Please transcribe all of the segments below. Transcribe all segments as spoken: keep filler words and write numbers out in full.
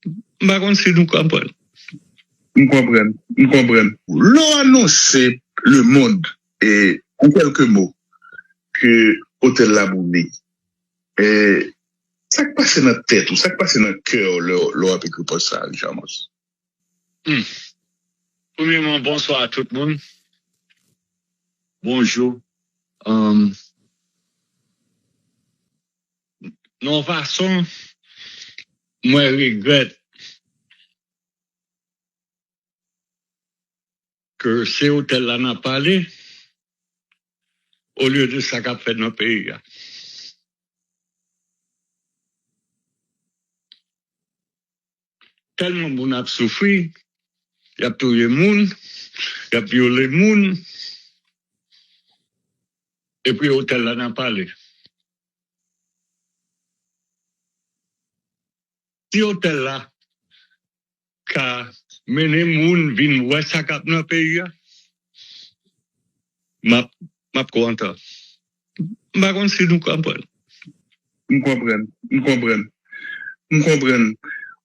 M pa konn si nou konprann. M konprann, m konprann. Lè w anonse lemonn, e, an kèlke mo, ke otèl la boule, e, sa k pase nan tèt ou, sa k pase nan kè w lè, lè w ap ekri pòs sa a, Richard Mosse? Hmm. Premyèman, bonswa a tout moun. Bonjou. Um, nan yon fason, mwen regrèt ke se otèl la n ap pale, olye de sa k ap fèt nan peyi a. Tèlman moun ap soufri, y ap touye moun, y ap vyole moun, epi otèl la n ap pale. Si otèl la ka mennen moun vin wè sa k ap nan peyi a, m ap, m ap kontan. M pa konn si nou konprann. M konprann, m konprann. M konprann.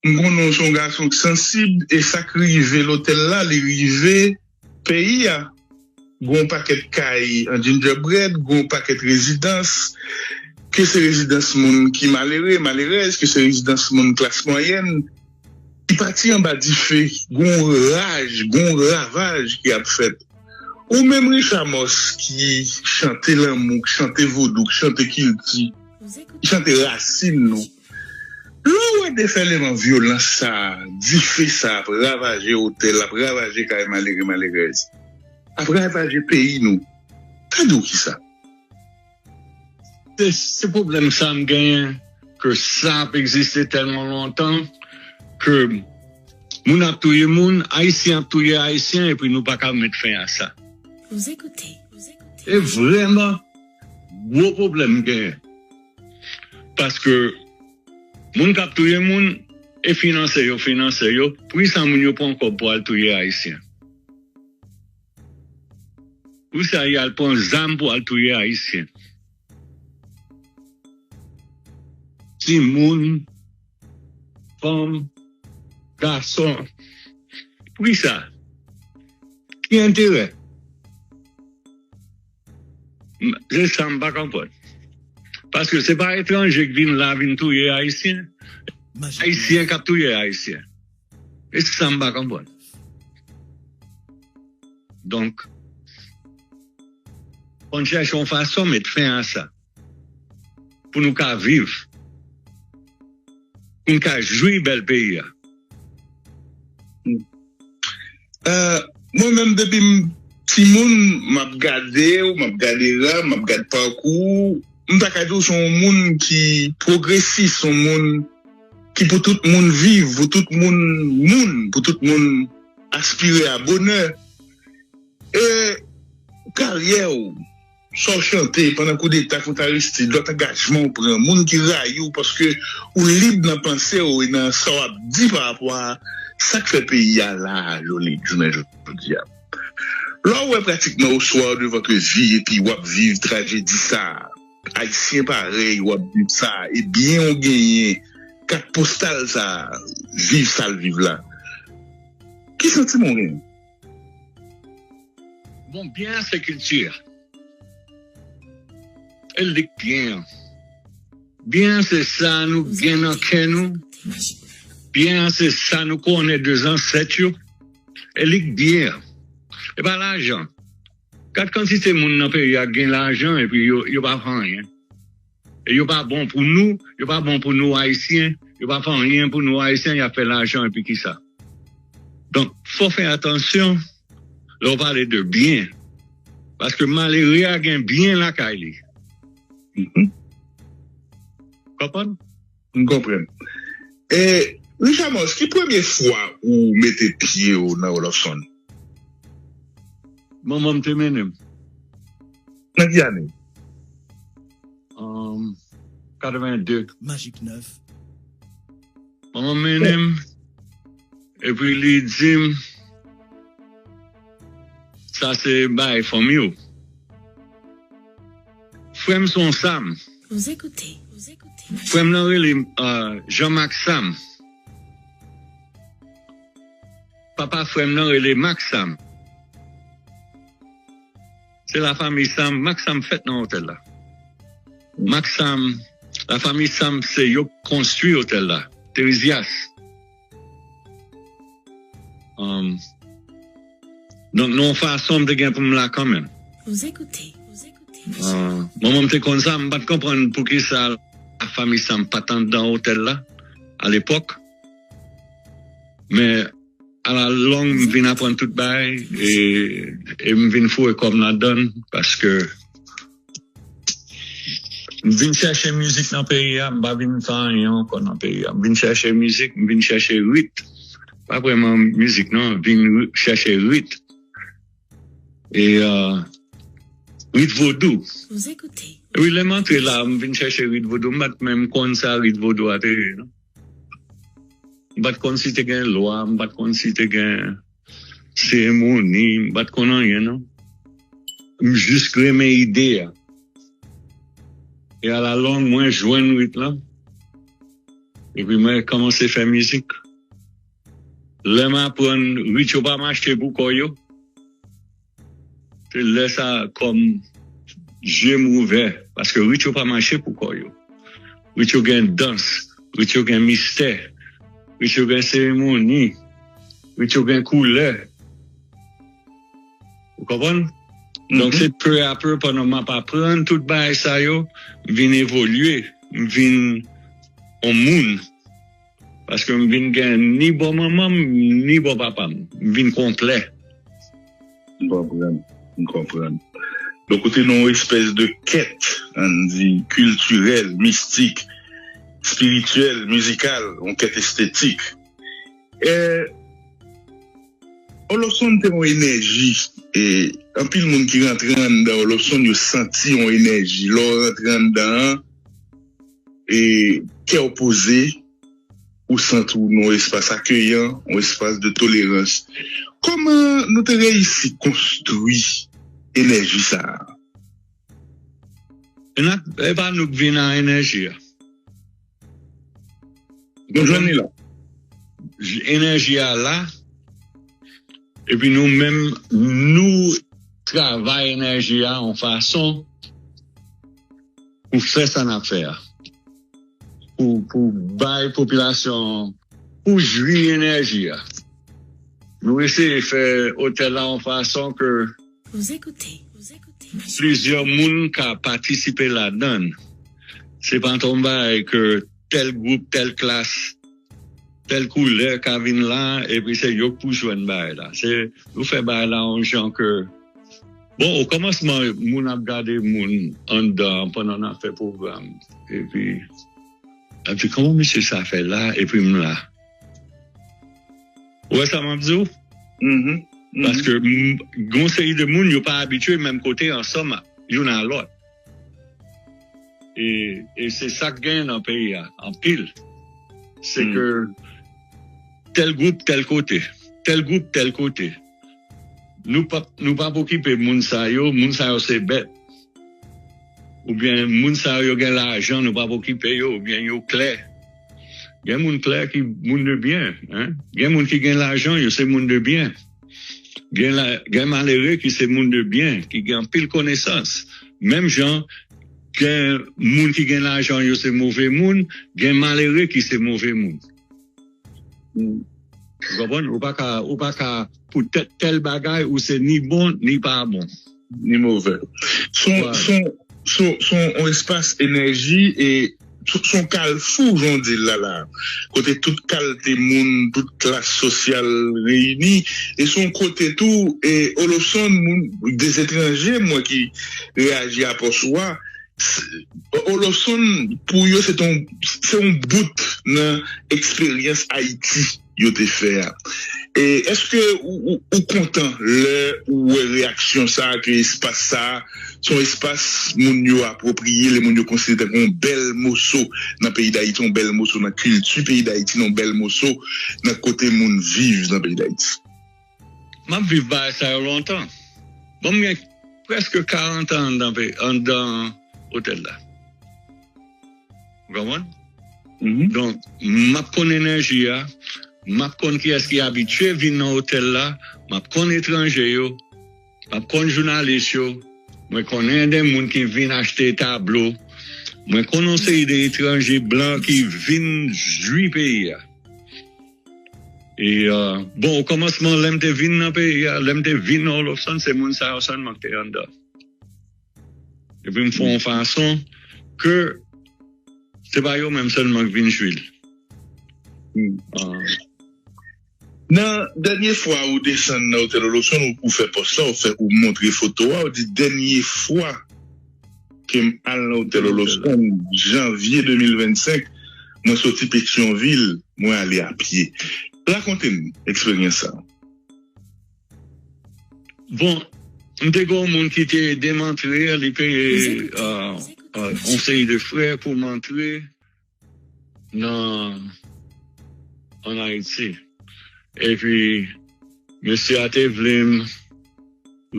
M konnen w se yon gason k sansib, e sa k rive lotèl la, li rive peyi a. Gon pakèt kay an gingerbread, gon pakèt rezidans, ke se rezidans moun ki malere, malerèz, ke se rezidans moun klas mwayèn, ki pati anba dife, gon raj, gon ravaj ki ap fèt. Ou menm, Richard Mosse, ki chante lanmou, ki chante vodou, ki chante kilti, ki chante rasin nou, lè w wè defèleman vyolans sa a, dife sa a ap ravaje otèl, ap ravaje kay malere, malerèz, ap ravaje peyi nou, ta di w kisa? Se, se pwoblèm sa m genyen, ke sa ap egziste tèlman lontan, ke moun ap touye moun, Ayisyen ap touye Ayisyen, epi nou pa ka met fen a sa. Vous écoutez. E vrèman, gwo pwoblèm m genyen. Paske moun k ap touye moun, e finanse yo, finanse yo. Poukisa moun yo pran kòb pou al touye Ayisyen? Poukisa y al pran zam pou al touye Ayisyen? Timoun, fanm, gason. Poukisa? Ki enterè? M- Se sa m pa konprann. Paske se pa etranje k vin la vin touye Ayisyen. Ayisyen k ap touye Ayisyen. E se sa m pa konprann. Donk, fò n chèche yon fason met fen a sa. Pou nou ka viv. Pou n ka jwi bèl peyi a. Euh, mwen menm, depi m timoun, m ap gade w, m ap gade Ram, m ap gade pakou w, m ta ka di w se yon moun ki pwogresis, yon moun ki pou tout moun viv, pou tout moun moun, pou tout moun aspire a bonè. E karyè w, sa w chante pandan koudeta kont Aristide, lòt angajman w pran, moun ki rayi w paske ou lib nan panse w e nan sa w ap di pa rapò a sa k fè peyi a la a, jodi, jounen jodi a. Lè w wè pratikman oswa de votre vie epi w ap viv trajedi sa a, Ayisyen parèy w ap viv sa a, e byen w genyen, kat postal sa a, viv sa l viv la. Ki santiman w genyen? Bon, byen an se kilti a. E lik byen an. Byen an se sa nou gen nan kè nou. Byen an se sa nou konnen de zansèt yo. E lik byen an. E pa lajan. Gad kantite moun nan peyi a gen lajan epi yo, yo pa fè anyen. E yo pa bon pou nou, yo pa bon pou nou Ayisyen, yo pa fè anyen pou nou Ayisyen, y ap fè lajan epi kisa? Donk, fò fè atansyon lè w pale de byen. Paske malere a gen byen lakay li. Mhm. Konprann? M konprann. E, Richard Mosse, ki premye fwa ou mete pye w nan Wolof Sound? Manman m te mennen m. Nan ki ane? Um, katreven de. Magic neuf. Manman m mennen m, epi li di m, sa se bay fanmi w. Frè m se yon Sam. Vous écoutez. Frè m nan rele, euh, Jean Marc Sam. papa frè m nan rele Mak Sam. Se lafanmi Sam, Mak Sam fèt nan otèl la. Mak Sam, lafanmi Sam se yo k konstwi otèl la. Terizyas. Um, donk, nan yon fason, m te gen pou m la kanmenm. Vous écoutez, vous écoutez. Ah, manman m te konn sa, m pa t konprann poukisa lafanmi Sam pa t anndan otèl la, alepòk. Men, alalong, m vin aprann tout bagay, e, e m vin foure kò m ladan l, paske m vin chèche mizik nan peyi a, m pa vin fè anyen ankò nan peyi a. M vin chèche mizik, m vin chèche rit. Pa vrèman mizik, non, m vin ri-, chèche rit. E, euh, rit vodou. Vous écoutez. Wi, lè m antre la, m vin chèche rit vodou, m pa t menm konn sa rit vodou a te ye, non. M pa t konn si te gen lwa, m pa t konn si te gen seremoni, m pa t konn anyen, non. M jis renmen ide a. E alalong, mwen jwenn rit lan. Epi mwen kòmanse fè mizik. Lè m aprann rit yo pa mache pou kò yo, se lè sa kòm je m ouvè, paske rit yo pa mache pou kò yo. Rit yo gen dans, rit yo gen mistè, rit yo gen seremoni, rit yo gen koulè. Ou konprann? Donk, se pe a pe, pandan m ap aprann tout bagay sa yo, m vin evolye, m vin yon moun. Paske m vin gen ni bò manman m, ni bò papa m. M vin konplè. M konprann. M konprann. Donk, ou te nan yon espès de kèt, ann di, kiltirèl, mistik, espirityèl, mizikal, yon kèt estetik. E, Olofsonn te yon enèji. E, anpil moun ki rantre anndan Olofsonn, yo santi yon enèji. Lè w rantre anndan an, e, kè w poze, ou santi w nan yon espas akeyan, yon espas de tolerans. Kòman nou te reyisi konstwi enèji sa a? E n ap, e pa nou k vin a enèji a. Nou jwenn li la. Enèji a la, epi nou menm, nou travay enèji a yon fason pou fè sa n ap fè a. Pou, pou bay popilasyon, pou jwi enèji a. Nou eseye fè otèl la yon fason ke plizyè moun ka patisipe ladan l. Se pa t yon bagay ke tèl gwoup, tèl klas, tèl koulè ka vin la, epi se yo k pou jwenn bagay la. Se, nou fè bagay la yon jan ke, bon, o kòmansman, moun ap gade moun anndan pandan n ap fè pwogram. Epi, ap di, "Kòman mesye sa fè la, epi m la?" Ou wè sa m ap di w? Mhm. Paske m, gon seri de moun, yo pa abitye menm kote ansanm a, youn a lòt. E, e se sa k genyen nan peyi a, anpil. Se ke tèl gwoup, tèl kote, tèl gwoup, tèl kote. Nou p ap, nou p ap okipe moun sa yo, moun sa yo se bèt. Oubyen moun sa yo gen lajan, nou p ap okipe yo, oubyen yo klè. Gen moun klè ki moun de byen, en. Gen moun ki gen lajan, yo se moun de byen. Gen la, gen malere ki se moun de byen, ki gen anpil konesans. Menm jan, gen moun ki gen lajan, yo se move moun, gen malere ki se move moun. Ou konprann? Ou pa ka, ou pa ka, pou tèt tèl bagay, ou se ni bon, ni pa bon. Ni move. Son, son, son, son yon espas enèji e son, son kalfou, jan w di l la, la. Kote tout kalte moun, tout klas sosyal reyini. E son kote tou, e Olofsonn, moun, de etranje, mwen ki reyaji a pòs ou a, Olofsonn, pou yo, se yon, se yon bout nan eksperyans Ayiti yo te fè a. E èske ou, ou, ou kontan lè ou wè reyaksyon sa a, ke espas sa a, se yon espas moun yo apwopriye, lè moun yo konsidere tankou yon bèl moso nan peyi Dayiti, yon bèl moso nan kilti peyi Dayiti, yon bèl moso nan kote moun viv nan peyi Dayiti? M ap viv bagay sa yo lontan. Bon, m gen prèske karant an anndan, pe- anndan otèl la. Ou konprann? Donk, m ap konn enèji a, M ap konn kiyès ki abitye vin nan otèl la, m ap konn etranje yo, m ap konn jounalis yo, mwen konnen de moun ki vin achte tablo, mwen konn yon seri de etranje blan ki vin jwi peyi a. E, euh, bon, o kòmansman, lè m te vin nan peyi a, lè m te vin nan Olofsonn, se moun sa yo sèlman ki te anndan. Epi m fè yon fason ke se pa yo menm sèlman k vin jwi l. Ah. Nan dènye fwa ou desann nan otèl Olofsonn, ou, ou fè pòs la, ou fè, ou montre foto a, ou di dènye fwa ke m al nan otèl Olofsonn, janvye de mil vennsenk, mwen soti Petyonvil, mwen ale a pye. Rakonte m eksperyans sa. Bon, m te gen yon moun ki te ede m antre, li peye yon seri de frè pou m antre nan ann Ayiti. Epi, mesye a te vle m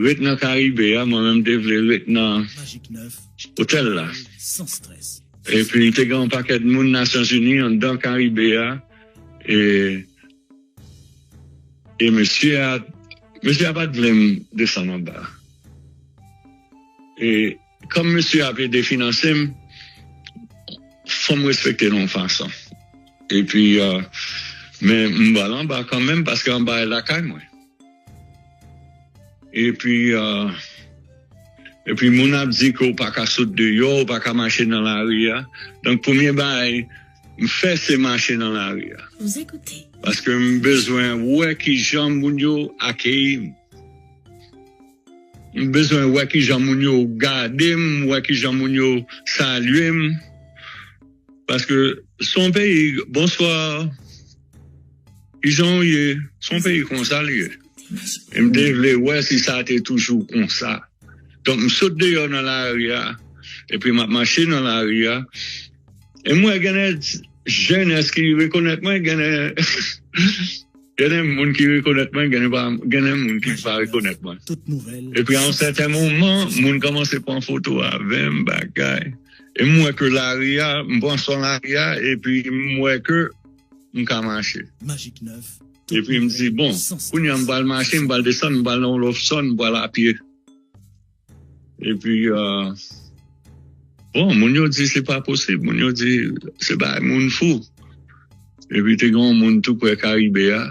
ret nan Karibe a, mwen menm te vle ret nan otèl la. Epi, te gen yon pakèt moun Nasyonzini anndan Karibe a, e, e mesye a, mesye a pa t vle m desann anba. E, kòm mesye a ap ede finanse m, fò m respekte l yon fason. Epi, euh, men m pral anba kanmenm, paske anba e lakay mwen. Epi, euh, epi moun ap di ke w pa ka sot deyò, w pa ka mache nan lari a. Donk, premye bagay m fè, se mache nan lari a. Paske m bezwen wè kijan moun yo akeyi m. M bezwen wè kijan moun yo gade m, wè kijan moun yo salye m. Paske se yon peyi, bonswa, kijan w ye? Se yon peyi konsa l ye. E m te vle wè si sa te toujou konsa. Donk, m sot deyò nan lari a, epi m ap mache nan lari a. E m wè gen de jènès ki rekonèt mwen, gen de, gen de moun ki rekonèt mwen, gen de pa, gen de moun ki pa rekonèt mwen. Epi a yon sèten moman, moun kòmanse pran foto avè m, bagay. E m wè ke lari a, m pran son lari a, epi m wè ke m ka mache. Epi m di, bon, kounye a m pral mache, m pral desann, m pral nan Olofsonn, m pral apye. Epi, euh, bon, moun yo di se pa posib, moun yo di se bagay moun fou. Epi te gen yon moun tou prè Karibe a.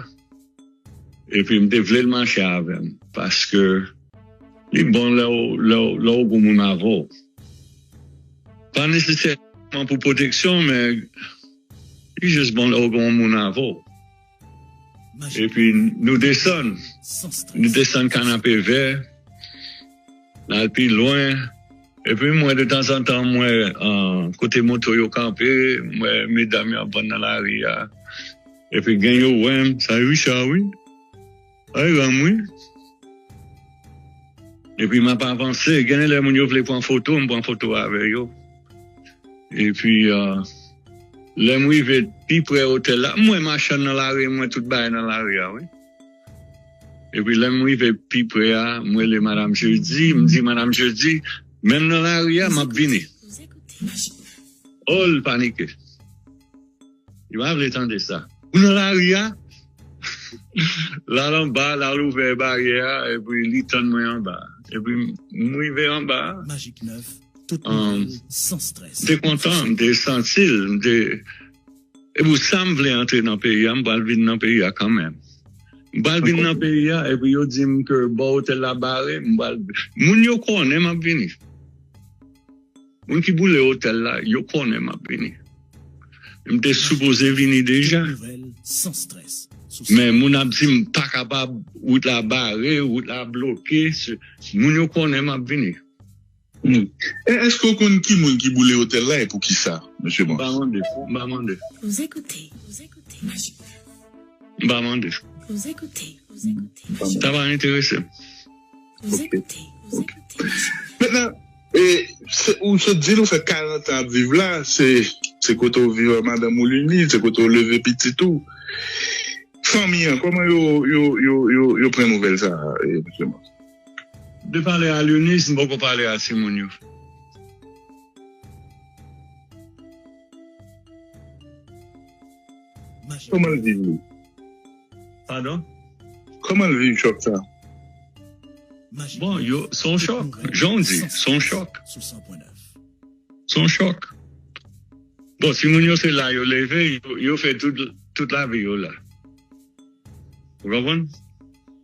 Epi m te vle l mache avè m, paske li bon lè w, lè w, lè w gen moun avè w. Pa nesesèman pou pwoteksyon, men li jis bon lè w gen yon moun avè w. Epi nou desann, nou desann Kanapevè, n al pi lwen. Epi m wè de tanzantan, m wè, euh, kote moto yo kanpe, m wè medam yo ap vann nan lari a. Epi gen yo wè m, sa e Richard, wi. Sa e Ram, wi. Epi m ap avanse, gen de lè moun yo vle pran foto, m pran foto avè yo. Epi, euh, lè m rive pi prè otèl la, m wè machann nan lari, m wè tout bagay nan lari a, wi. Epi lè m rive pi prè a, m rele Madanm Jedi, m di, Madanm Jedi, menm nan lari a, m ap vini. O, l panike. Li pa vle tande sa. Ou nan lari a? L al anba, l al ouvè baryè a, epi li tann mwen anba. Epi m rive anba a. M te kontan, m te santi l, m te. Epi sa m vle antre nan peyi a, m pral vin nan peyi a kanmenm. M pral vin nan peyi a, epi yo di m ke bò otèl la bare, m pral. Moun yo konnen m ap vini. Moun ki boule otèl la, yo konnen m ap vini. M te sipoze vini deja. Men moun ap di m pa kapab, wout la bare, wout la bloke. Moun yo konnen m ap vini. E èske w konn ki moun ki boule otèl la e poukisa, mesye Mons? M pa mande, m pa mande. M pa mande. Sa pa enterese m. Mentnan, e, se, ou sot di l ou fè karant an ap viv la, se, se kote w viv ak madanm ou Lini, se kote w leve pitit ou. Fanmi an, kòman yo, yo, yo, yo, yo pran nouvèl sa a, e, mesye Mons? M te pale a Lini, m poko pale a timoun yo. Kòman l viv li? Padon? Kòman l viv chòk sa? Bon, yo, se yon chòk. Jan w di, se yon chòk. Se yon chòk. Bon, timoun yo se la yo leve, yo, yo fè tout, tout lavi yo la. Ou konprann?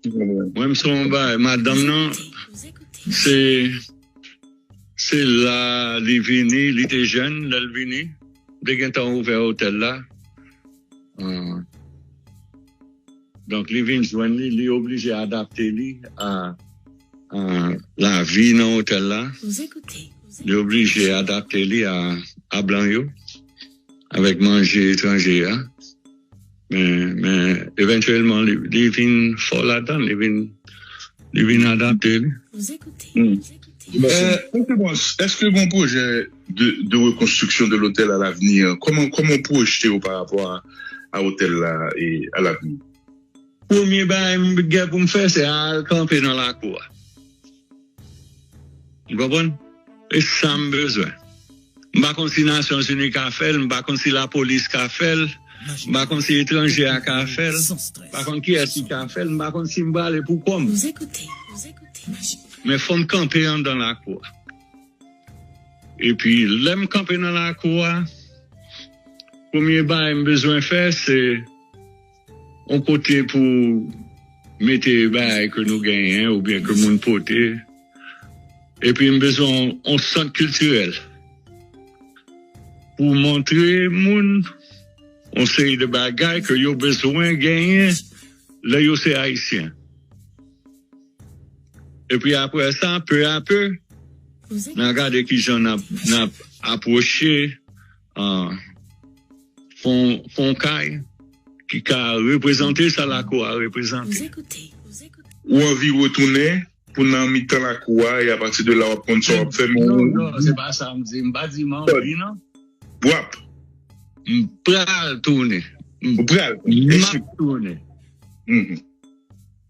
Mwen, m se yon bagay, madanm nan, se, se la li vini, li te jèn, lè l vini. M te gentan ouvè otèl la. Ah. Donk, li vin jwenn li, li oblije adapte li a, a lavi nan otèl la. Li oblije adapte li a, a blan yo, avèk manje etranje a. Men, men, evantyèlman, li, li vin fò ladan, li vin, li vin adapte li. Hmm. Euh, Frank Lemons, èske gen yon pwojè de, de rekonstriksyon de lotèl a lavni? Kòman, kòman w pwojte w pa rapò a, a otèl la e a lavni? Premye bagay m gen pou m fè, se al kanpe nan lakou a. Ou konprann? E sa m bezwen. M pa konn si Nasyonzini ka fè l, m pa konn si lapolis ka fè l, m pa konn si etranje a ka fè l, m pa konn kiyès ki ka fè l, m pa konn si m prale pou kò m. Men fò m kanpe anndan lakou a. Epi, lè m kanpe nan lakou a, premye bagay m bezwen fè, se yon kote pou mete bagay ke nou genyen oubyen ke moun pote. Epi, m bezwen yon, yon sant kiltirèl pou montre moun yon seri de bagay ke yo bezwen genyen lè yo se Ayisyen. Epi apre sa, pe a pe, n a gade kijan n ap, n ap apwoche, ah, fon, fon kay ki ka reprezante sa lakou a reprezante. Ou anvi retounen pou nan mitan lakou a, e apati de la w ap konn sa w ap fè, men non, ou non, se pa sa m di. M pa di m anvi, non. W ap. M pral tounen. Ou pral. M ap tounen. Mhm.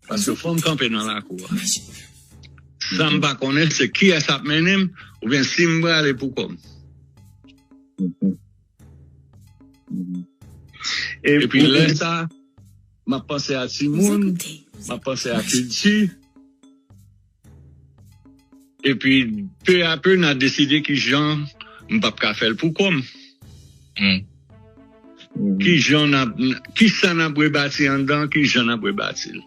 Paske fò m kanpe nan lakou a. Sa m pa konnen, se kiyès ap mennen m, oubyen si m prale pou kò m. Mhm. Mhm. E epi lè sa, m ap panse a timoun, m ap panse a kilti. Epi, pe a pe, n a deside kijan m p ap ka fè l pou kò m. Hmm. Kijan n ap, kisa n ap rebati anndan, kijan n ap rebati l.